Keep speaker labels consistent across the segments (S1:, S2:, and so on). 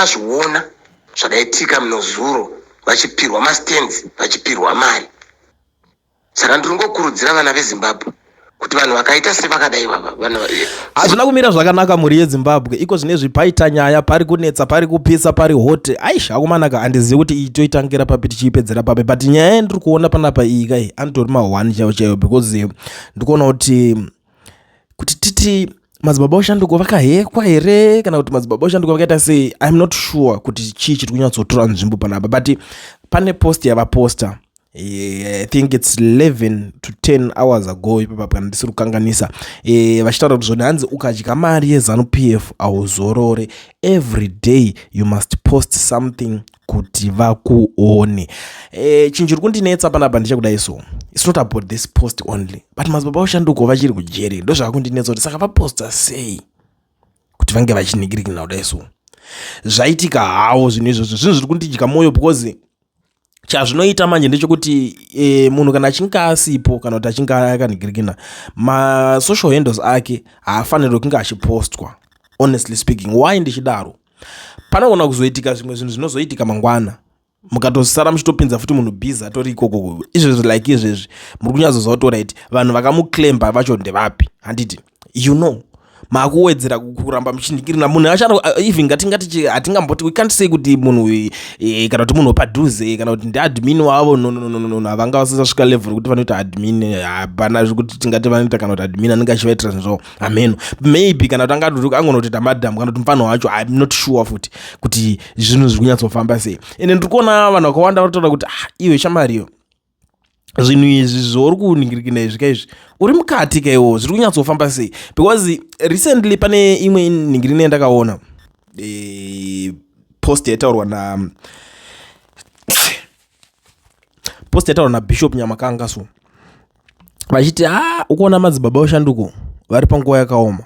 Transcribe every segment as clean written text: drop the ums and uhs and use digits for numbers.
S1: Takazviona zvakaitika munozuro vachipirwa mastands, vachipirwa mari. Saka ndiri ngokurudzira vana veZimbabwe kuti vanhu vakaita sevakadai vava vanhu.
S2: Hazvina kumira zvakanaka, mhuri yeZimbabwe. Iko zvinezvi paita nyaya, pari kunetsa, pari kupisa, pari hot. Aish, akumanaka, handizivi kuti iyi toitangira papi, tichiipedzera papi, but nyaya yandiri kuona panapa iyi kai anotori ma1 chaiwo chaiwo, because ndikuona kuti titi Madzibaba Oshanduko vakahekwa here kana kuti Madzibaba Oshanduko vakaita sei. I'm not sure kuti chii chiri kunyatsotora nzvimbo panapa, but pane post yavaposta, I think it's 11 to 10 hours ago ipapa, kana ndisiri kukanganisa, vachitaura kuti zvoni hanzi ukadya mari yeZANU PF hauzorore, every day you must post something kuti vakuone. Chinhu chiri kundinetsa panapa ndechekudai so, it's not about this post only, but Madzibaba Oshanduko vachiri kujeri. Ndo zvakundinetsa kuti saka vaposta sei kuti vange vachinhingirikina kudai so. Zvaitika hawo zvinhu izvozvo, zvinhu zviri kundidya mwoyo, because chazvinoita manje ndechekuti munhu kana achinge asipo kana kuti achinge akanhingirikina, masocial handles ake haafanirwi kunge achipostwa. Honestly speaking, why ndichidaro? Panogona kuzoitika zvimwe zvinhu zvinozoitika mangwana, mukatosara muchitopinza futi munhu busy atori ikoko. Izvezvi, like izvezvi muri kunyatsoziva kuti right, vanhu vakamuclaima vacho ndevapi, handiti? Maakuwedzera kuramba muchinhingirina munhu acho. Even ngatingati hatingamboti, we can't say kuti munhu kana kuti munhu wepadhuze kana kuti ndiadmin wavo. No, no, no, no, no, havanga vasisasvika level rekuti vanoita admin. Hapana zvekuti tingati vanoita kana kuti admin anenge achivaitira zvinhu zvavo. Hameno, maybe kana kuti angatoti angonotoita madam kana kuti mufano wacho. I'm not sure futi kuti zvinhu zviri kunyatsofamba sei. Ende ndiri kuona vanhu vakawanda varitaura kuti, ah, iwe shamariyo, zvinhu izvi zvauri kuningirikina izvi kaizvi uri mukati kaiwo, zviri kunyatsofamba sei? Because recently pane imwe nhingirini yandakaona, post yaitaurwa naBishop Nyamakanga so, vachiti, a ukuona Madzibaba Oshanduko vari panguva yakaoma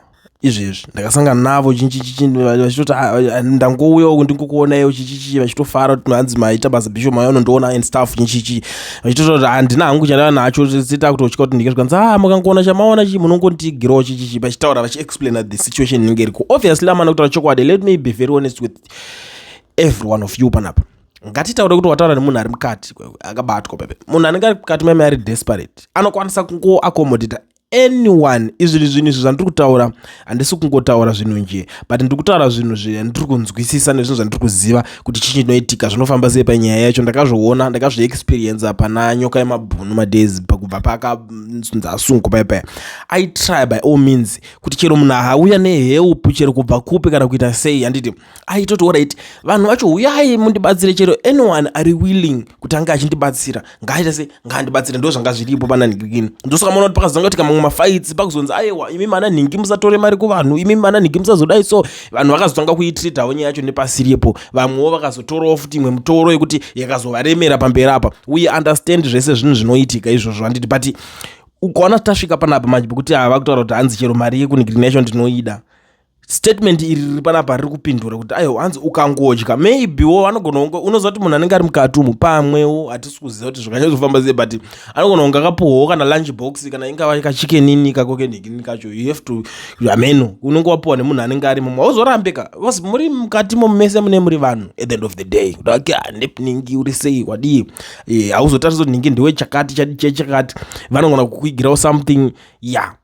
S2: izvezvi, ndakasangana navo vachitoti, ah, ndangouyawo ndingokuonaiwo chichichi, vachitofara kuti hanzi maita basa Bishop, mayanondiona and stuff chichichi, vachitotaura kuti handina hangu chandava nacho, sita kutotya kuti ndikazvikanzi, a mukangoona chamaona chi munongondigirawo chichichi, vachitaura vachiexplaina the situation inenge iriko. Obviously amana kutaura chokwadi. Let me be very honest with every one of you panapa. Ngatitaure kuti wataura nemunhu ari mukati akabatwa pepe. Munhu anenge ari mukati meme ari desperate anokwanisa kungoaccommodata anyone. Izvi zvinhu izvi zvandiri kutaura, handisi kungotaura zvinhu nje, but ndiri kutaura zvinhu zvandiri kunzwisisa nezvinhu zvandiri kuziva kuti chii chinoitika, zvinofamba sei panyaya yacho. Ndakazviona, ndakazviexperienca pana Nyoka Yemabhunu madays kubva pakanzi asungwa paipaya. I try by all means kuti chero munhu auya nehelp, chero kubva kupi kana kuita sei, handiti? Aitoti, alright, vanhu vacho uyai mundibatsire, chero anyone ari willing kuti ange achindibatsira ngaaita sei, ngaandibatsire. Ndo zvanga zviripo pana nhingirikini. Ndosaka maona kuti pakazanga kuitika mamwe mafights, pakuzonzi, aiwa, imi mana nhingi musatore mari kuvanhu, imi mana nhingi musazodai. So vanhu vakazotanga kuitreatawo nyaya yacho nepasiripo. Vamwewo vakazotorawo futi imwe mutoro yekuti yakazovaremera pamberi apa. We understand zvese zvinhu zvinoitika izvozvo, handiti? But ukaona tasvika panapa manje pekuti hava kutaura kuti hanzi chero mari yekunhigirini yacho ndinoida, statement iri riri panapa riri kupindura kuti aiwa, hanzi ukangodya, maybe wo anogona kunge, unoziva kuti munhu anenge ari mukati umu, pamwewo hatisi kuziva kuti zvakanyatsofamba sei, but anogona kunge akapuhwawo kana lunch box, kana ingava kachicken kako kenhikini kacho. You have to, ameno unonge wapuwa nemunhu anenge arimo, hauzorambika because muri mukatimo mese mune muri vanhu. At the end of the day, okay, ningi uri sei, wadii, hauzotarisa kuti ningi ndiwe chakati chakati, vanogona kukuigirawo something ya yeah.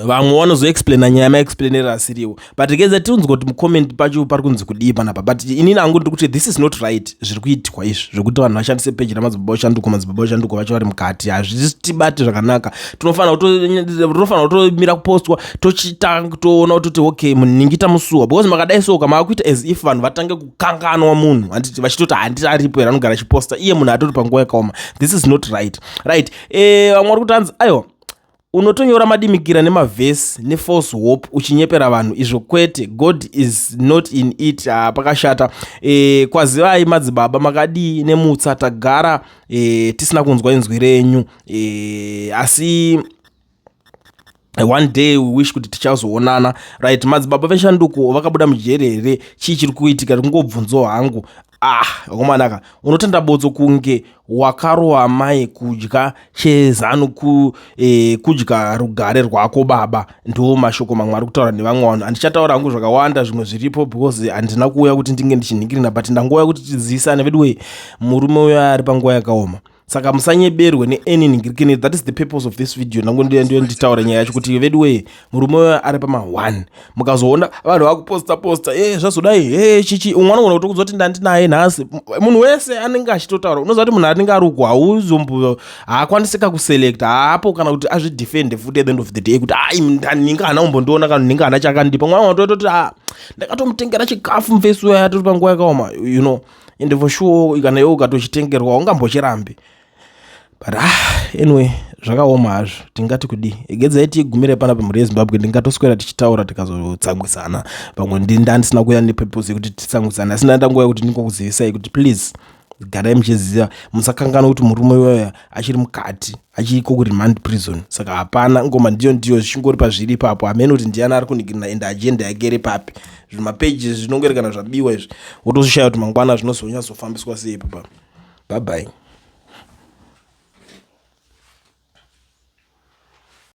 S2: Vamwe vanozoexplaina nyaya maexplainero asiriwo, but regedza tiunzwe kuti mucomment pacho pari kunzi kudii panapa. But inini hangu ndiri kuti this is not right zviri kuitwa izvi, zvekuti vanhu vashandise peji raMadzibaba Oshanduko, Madzibaba Oshanduko vacho vari mukati. Hazvisitibati zvakanaka. Tinofanira kutomira kupostwa, tochitanga toona kutoti okay, munhingi tamusuwa, because makadai soka maakuita as if vanhu vatange kukanganwa munhu, handiti? Vachitoti handiti aripo here, anogara achiposta iye, munhu atori panguva yakaoma. This is not right, right? Vamwe vari kuti hanzi, aiwa, unotonyora madimikira nemavhesi nefalse hope uchinyepera vanhu izvo kwete. God is not in it. Pakashata. Kwazivai madzibaba, makadii nemutsa? Tagara tisina kunzwa inzwi renyu, asi One day we wish kuti tichazoonana, right? Madzibaba veshanduko vakabuda mujeri here? Chii chiri kuitika? Ringobvunzo hangu. Ah, vakomanaka, unotenda botso kunge wakarova mai kudya chezanu ku, kudya rugare rwako baba. Ndo mashoko mamwe ari kutaura nevamwe vanhu. Handichataura hangu zvakawanda zvimwe zviripo because handina kuuya kuti ndinge ndichinhingirina, but ndangouya kuti tizivisane veduwei, murume uyo ari panguva yakaoma. Saka musanyeberwe neany nhingirikini. That is the purpose of this video. Ndango nditaura nyaya yacho kuti veduwei, murume uyo ari pama1. Mukazoona vanhu vakuposta posta e zvazodai e chichi, umwe anogona kutokudza kuti ndandinaye nhasi. Munhu wese anenge achitotaura. Unoziva kuti munhu anenge ari uku hauzombo haakwanisika kuselecta haapo kana kuti azvidefende futi at the end of the day kuti ai, ninga hana kumbondiona kana ninga hana chakandipa. Mwana watototi a ndakatomutengera chikafu mufesi uyo atori panguva yakaoma. And for sure kana iwe ukatochitengerwa ungambochirambi. But ah, anyway, zvakaoma hazvo, tingati kudii? Gedzai tigumire panapa, mhuri yeZimbabwe. Ndingatoswera tichitaura tikazotsamwisana pamwe. Ndandisina kuuya nepurpose yekuti titsamwisane, asi ndandanguva yekuti ndingokuzivisai kuti please garai muchiziva, musakanganwa kuti murume uyoya achiri mukati, achiriko kuremand prison. Saka hapana ngoma, ndiyo ndiyo zvichingori pazviri ipapo. Hamene kuti ndiani ari kunhingirina ende agenda yake iri papi. Zvimapeji zvinongori kana zvabiwa izvi, wotoshaya kuti mangwana zvinozonyatsofambiswa sei ipapa. Bye bye.